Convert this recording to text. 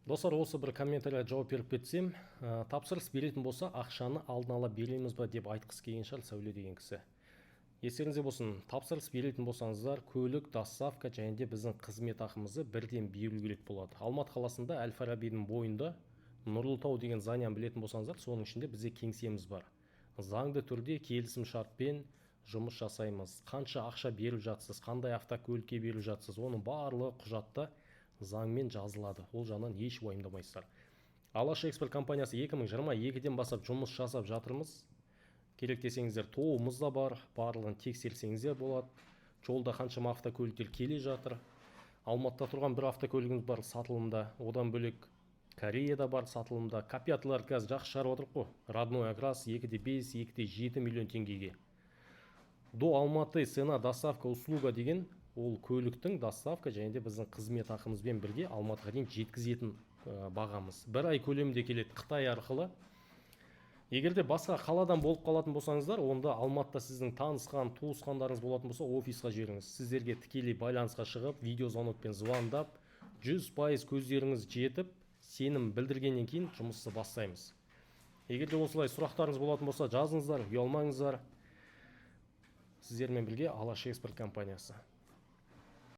Достар, осы бір комментарийға жауап беріп кетсем, тапсырыс беретін болса, ақшаны алдын ала береміз ба деп айтқысы келген шығар Сәуле деген кісі. Естеріңізде болсын, тапсырыс беретін болсаңыздар, көлік, доставка және де біздің қызмет ақымызды бірден беру керек болады. Алматы қаласында, әл Фарабидің бойында, Нұрлы Тау деген зданияны білетін болсаңыздар, соның ішінде бізде кеңсеміз бар. Заңды түрде келісім шартпен жұмыс жасаймыз. Қанша ақша беріп жатсыз, қандай автокөлікке беріп жатсыз, оның барлығы құжатта заңмен жазылады. Ол жағынан еш уайымдамайсыздар. Алаш Экспорт компаниясы 2022-ден бастап жұмыс жасап жатырмыз. Керек десеңіздер, ТОО-мыз да бар, барлығын тексерсеңіздер болады. Жолда қаншама автокөліктер келе жатыр. Алматыда тұрған бір автокөлігіміз бар сатылымда, одан бөлек Кореяда бар сатылымда. К пятыйлар қазір жақсы шығарып отырық қой, родной окрас, 2,5, 2,7 миллион теңгеге. До Алматы цена, доставка, услуга деген ол көліктің доставка және де біздің қызмет ақымызбен бірге Алматыға дейін жеткізетін бағамыз. Бір ай көлемінде келеді Қытай арқылы. Егер де басқа қаладан болып қалатын болсаңыздар, онда Алматыда сіздің танысқан туысқандарыңыз болатын болса, офисқа жіберіңіз. Сіздерге тікелей байланысқа шығып, видеозвонокпен звондап, 100% көздеріңіз жетіп, сенім білдіргеннен кейін жұмысты бастаймыз. Егер де осылай сұрақтарыңыз болатын болса, жазыңыздар, ұялмаңыздар. Сіздермен бірге Алаш Экспорт компаниясы.